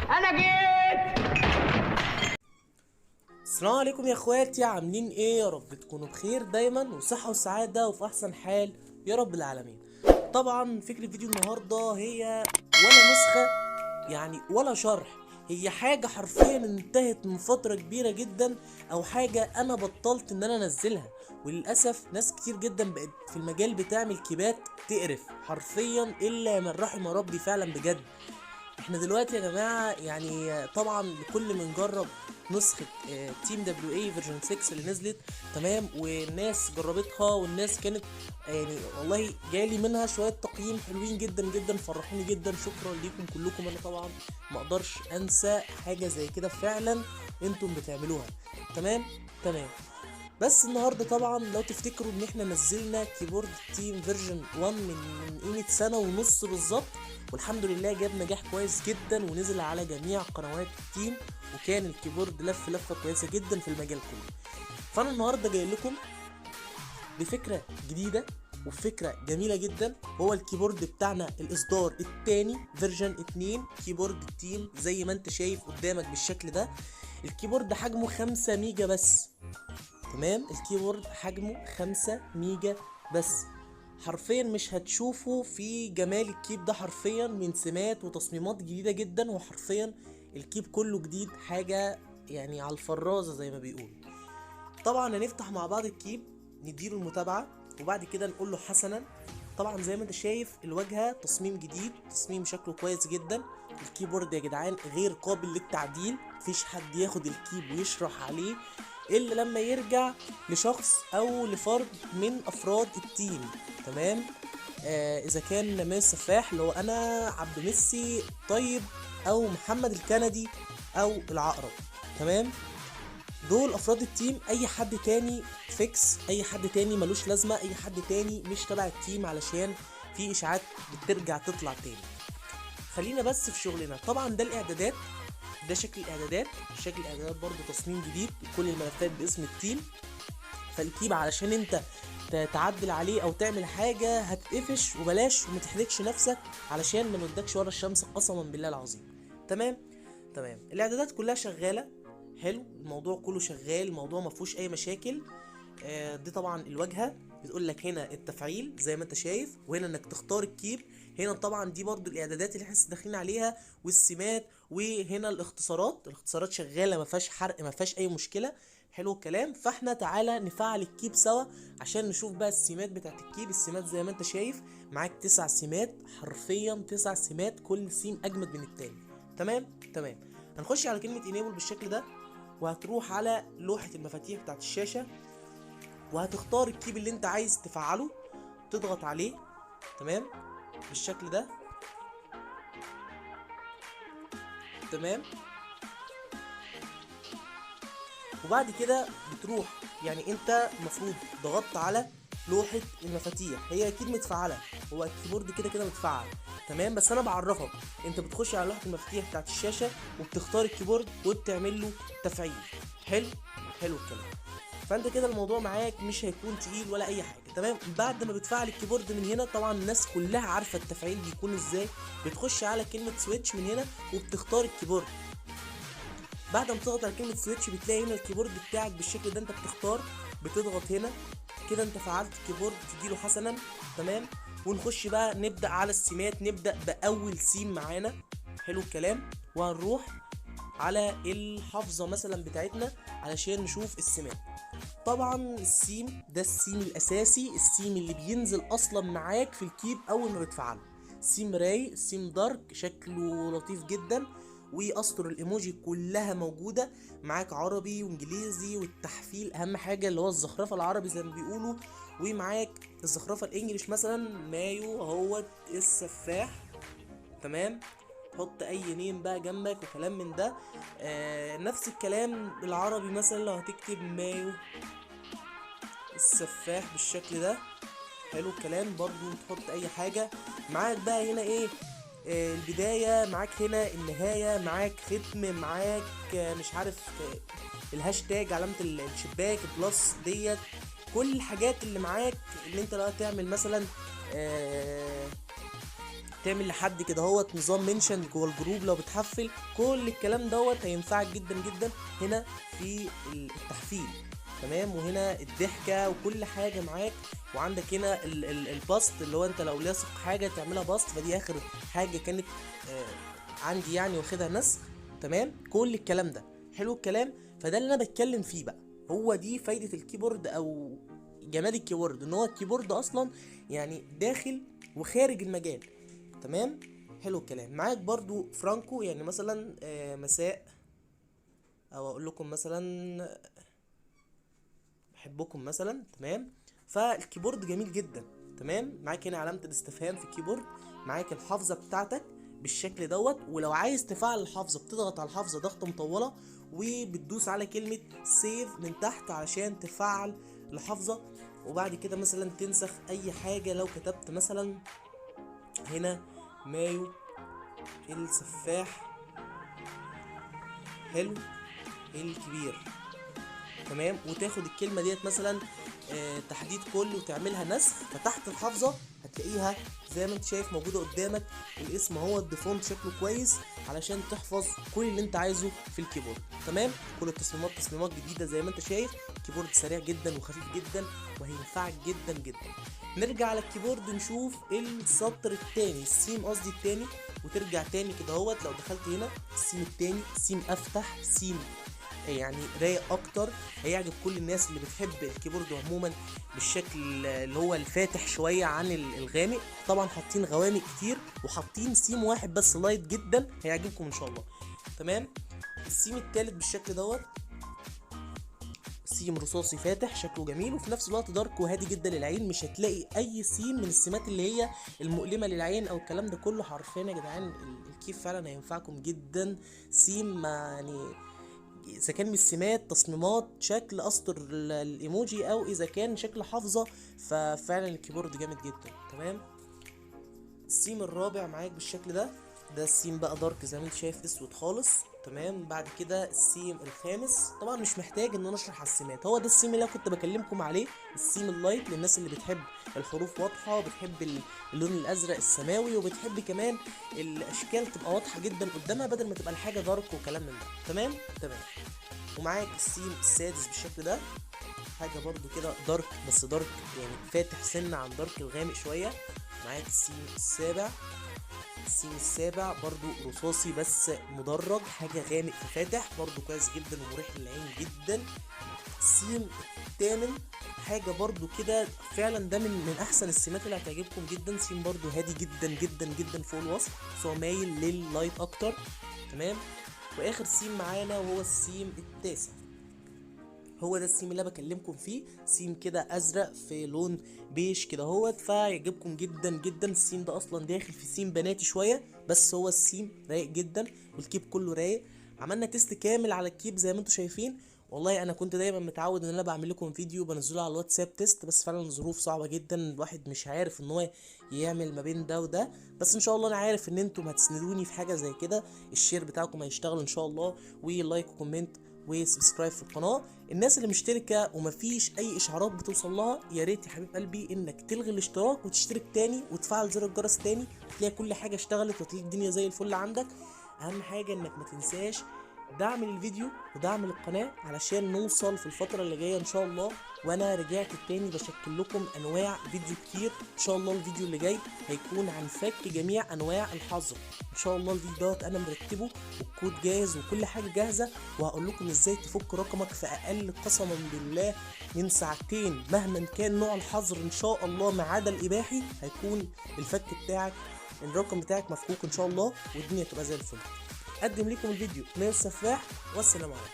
انا جيت. السلام عليكم يا اخواتي، عاملين ايه؟ يا رب تكونوا بخير دايما وصحة وسعادة وفي احسن حال يا رب العالمين. طبعا فكرة فيديو النهاردة هي ولا نسخة يعني ولا شرح، هي حاجة حرفيا انتهت من فترة كبيرة جدا، او حاجة انا بطلت ان انا انزلها، وللأسف ناس كتير جدا بقت في المجال بتعمل كيبات تقرف حرفيا الا من رحم ربي فعلا بجد. احنا دلوقتي يا جماعة يعني طبعا لكل من جرب نسخة team WA version 6 اللي نزلت، تمام، والناس جربتها والناس كانت يعني والله جالي منها شوية تقييم حلوين جدا جدا، فرحوني جدا، شكرا ليكم كلكم. انا طبعا ما اقدرش انسى حاجة زي كده فعلا انتم بتعملوها، تمام تمام. بس النهارده طبعا لو تفتكروا ان احنا نزلنا keyboard team version 1 من قيمة سنة ونص بالظبط، والحمد لله جاب نجاح كويس جدا ونزل على جميع قنوات ال team، وكان ال keyboard لف لفه كويسة جدا في المجال كله. فانا النهارده جاي لكم بفكره جديدة وفكره جميلة جدا، هو ال keyboard بتاعنا الاصدار الثاني version 2 keyboard team زي ما انت شايف قدامك بالشكل ده. ال keyboard حجمه 5 ميجا بس، تمام، ال keyboard حجمه 5 ميجا بس، حرفيا مش هتشوفه في جمال ال keyb ده حرفيا من سمات وتصميمات جديدة جدا، وحرفيا ال keyb كله جديد، حاجة يعني على الفرازة زي ما بيقولوا. طبعا هنفتح مع بعض ال keyb، نديله المتابعة وبعد كده نقول له حسنا. طبعا زي ما انت شايف الواجهة تصميم جديد، تصميم شكله كويس جدا. ال keyboard يا جدعان غير قابل للتعديل، مفيش حد ياخد ال keyb ويشرح عليه الا لما يرجع لشخص او لفرد من افراد ال team، تمام. اذا كان ميس السفاح اللي هو انا، عبد ميسي طيب، او محمد الكندي، او العقرب، تمام، دول افراد ال team. اي حد تاني فيكس، اي حد تاني ملوش لازمه، اي حد تاني مش تبع ال team، علشان في اشاعات بترجع تطلع تاني. خلينا بس في شغلنا. طبعا ده الاعدادات، ده شكل الاعدادات، شكل الاعدادات برضو تصميم جديد، كل الملفات باسم ال team. فال keyb علشان انت تعدل عليه او تعمل حاجة هتتقفش، وبلاش وما تحرجش نفسك علشان ما نودكش ورا الشمس قسما بالله العظيم. تمام تمام، الاعدادات كلها شغالة حلو، الموضوع كله شغال، الموضوع ما فيهوش اي مشاكل. دي طبعا الواجهة بتقول لك هنا التفعيل زي ما انت شايف، وهنا انك تختار ال keyb. هنا طبعا دي برضو الاعدادات اللي احنا داخلين عليها والسمات، وهنا الاختصارات، الاختصارات شغالة ما فيهاش حرق، ما فيهاش اي مشكلة. حلو الكلام. فاحنا تعالى نفعل ال keyb سوا عشان نشوف بقى السمات بتاعت ال keyb. السمات زي ما انت شايف معاك 9 سمات، حرفيا 9 سمات، كل سيم اجمد من التاني. تمام تمام. هنخش على كلمة enable بالشكل ده، وهتروح على لوحة المفاتيح بتاعت الشاشة، وهتختار ال keyb اللي انت عايز تفعله، تضغط عليه، تمام، بالشكل ده، تمام. وبعد كده بتروح، يعني انت المفروض ضغطت على لوحة المفاتيح، هي اكيد متفعلة، هو ال keyboard كده كده متفعل، تمام، بس انا بعرفك انت بتخش على لوحة المفاتيح بتاعت الشاشة وبتختار ال keyboard وبتعمل له تفعيل. حلو حلو الكلام. فانت كده الموضوع معاك مش هيكون تقيل ولا اي حاجة، تمام. بعد ما بتفعل ال keyboard من هنا، طبعا الناس كلها عارفه التفعيل بيكون ازاي، بتخش على كلمة switch من هنا وبتختار ال keyboard. بعد ما تضغط على كلمة switch بتلاقي هنا ال keyboard بتاعك بالشكل ده، انت بتختار، بتضغط هنا كده، انت فعلت ال keyboard، تديله حسنا، تمام. ونخش بقى نبدا على السمات، نبدا باول سيم معانا. حلو الكلام. وهنروح على الحافظة مثلا بتاعتنا علشان نشوف السمات. طبعا السيم ده السيم الاساسي، السيم اللي بينزل اصلا معاك في ال keyb اول ما بتفعله، سيم رايق، theme dark، شكله لطيف جدا، واسطر الايموجي كلها موجودة معاك، عربي وانجليزي، والتحفيل اهم حاجة اللي هو الزخرفه العربي زي ما بيقولوا، ومعاك الزخرفه ال English مثلا مايو اهوت السفاح، تمام، حط اي name بقى جنبك وكلام من ده. نفس الكلام بالعربي، مثلا لو هتكتب مايو السفاح بالشكل ده. حلو الكلام، برضو تحط اي حاجة معاك بقى هنا، ايه البداية معاك، هنا النهاية معاك، ختم معاك، مش عارف الهاشتاج، علامة الشباك، plus ديت، كل الحاجات اللي معاك اللي انت لو تعمل مثلا تعمل لحد كده هوت نظام mention جوه الجروب لو بتحفل، كل الكلام دوت هينفعك جدا جدا هنا في التحفيل. تمام، وهنا الضحكة وكل حاجة معاك. وعندك هنا ال paste اللي هو انت لو لاصق حاجة تعملها paste، فدي اخر حاجة كانت عندي يعني واخدها نسخ. تمام، كل الكلام ده حلو الكلام. فده اللي انا بتكلم فيه بقى، هو دي فايده ال keyboard او جمال ال keyboard، ان هو ال keyboard اصلا يعني داخل وخارج المجال. تمام، حلو الكلام. معاك برضو فرانكو، يعني مثلا مساء، او اقول لكم مثلا بحبكم مثلا. تمام، فال keyboard جميل جدا. تمام، معاك هنا علامة الاستفهام في ال keyboard، معاك الحافظة بتاعتك بالشكل دوت، ولو عايز تفعل الحافظة بتضغط على الحافظة ضغطة مطولة وبتدوس على كلمة save من تحت علشان تفعل الحافظة. وبعد كده مثلا تنسخ اي حاجة، لو كتبت مثلا هنا مايو السفاح حلو الكبير، تمام، وتاخد الكلمة ديت مثلا تحديد كل وتعملها نسخ، فتحت الحافظة هتلاقيها زي ما انت شايف موجودة قدامك، الاسم هو ال default شكله كويس علشان تحفظ كل اللي انت عايزه في ال keyboard. تمام، كل التصميمات تصميمات جديدة زي ما انت شايف، keyboard سريع جدا وخفيف جدا وهينفعك جدا جدا. نرجع على ال keyboard نشوف السطر التاني، السيم قصدي التاني، وترجع تاني كده اهوت. لو دخلت هنا السيم التاني، سيم افتح، سيم يعني رايق اكتر، هيعجب كل الناس اللي بتحب ال keyboard عموما بالشكل اللي هو الفاتح شوية عن الغامق. طبعا حاطين غوامق كتير وحاطين سيم واحد بس light جدا، هيعجبكم ان شاء الله. تمام، السيم التالت بالشكل دوت، سيم رصاصي فاتح شكله جميل، وفي نفس الوقت dark وهادي جدا للعين، مش هتلاقي اي سيم من السمات اللي هي المؤلمة للعين او الكلام ده كله. حرفيا يا جدعان ال key فعلا هينفعكم جدا. سيم يعني اذا كان من السمات، تصميمات، شكل اسطر الايموجي، او اذا كان شكل حافظه، ففعلا ال keyboard جامد جدا. تمام، السيم الرابع معاك بالشكل ده، ده السيم بقى dark زي ما انت شايف، اسود خالص. تمام، بعد كده السيم الخامس، طبعا مش محتاج ان انا اشرح على السيمات، هو ده السيم اللي انا كنت بكلمكم عليه، ال theme ال light للناس اللي بتحب الحروف واضحة، بتحب اللون الازرق السماوي، وبتحب كمان الاشكال تبقى واضحة جدا قدامها بدل ما تبقى الحاجة dark وكلام من ده. تمام تمام. ومعاك السيم السادس بالشكل ده، حاجة برضو كده dark، بس dark يعني فاتح سنة عن dark الغامق شوية. معاك السيم السابع، السيم السابع برضو رصاصي بس مدرج، حاجة غامق في فاتح، برضو كويس جدا ومريح للعين جدا. السيم الثامن حاجة برضو كده فعلا ده من احسن السيمات اللي هتعجبكم جدا، سيم برضو هادي جدا جدا جدا فوق الوصف، بس هو مايل لل light اكتر. تمام، واخر سيم معانا وهو السيم التاسع، هو ده السيم اللي انا بكلمكم فيه، سيم كده ازرق في لون بيج كده اهوت، فيعجبكم جدا جدا. السيم ده اصلا داخل في سيم بناتي شوية، بس هو السيم رايق جدا وال key كله رايق. عملنا test كامل على ال key زي ما انتم شايفين. والله انا كنت دايما متعود ان انا بعمل لكم فيديو بنزله على الواتساب test، بس فعلا الظروف صعبة جدا، الواحد مش عارف ان هو يعمل ما بين ده وده، بس ان شاء الله انا عارف ان انتم هتسندوني في حاجة زي كده، ال share بتاعكم هيشتغل ان شاء الله، و like و comment و subscribe في القناة. الناس اللي مشتركة ومفيش اي اشعارات بتوصل لها، يا ريت يا حبيب قلبي انك تلغي الاشتراك وتشترك تاني وتفعل زر الجرس تاني، تلاقي كل حاجة اشتغلت وتلاقي الدنيا زي الفل عندك. اهم حاجة انك ما تنساش دعم للفيديو ودعم للقناة علشان نوصل في الفترة اللي جاية ان شاء الله. وانا رجعت تاني بشكل لكم انواع فيديو كتير ان شاء الله. الفيديو اللي جاي هيكون عن فك جميع انواع الحظر ان شاء الله. الفيديو دوت انا مرتبه والكود جاهز وكل حاجة جاهزة، وهقول لكم ازاي تفك رقمك في اقل قسما بالله من ساعتين مهما كان نوع الحظر ان شاء الله، ما عدا الاباحي هيكون الفك بتاعك الرقم بتاعك مفكوك ان شاء الله، والدنيا تبقى زي الفل. قدم لكم الفيديو مايو السفاح، والسلام عليكم.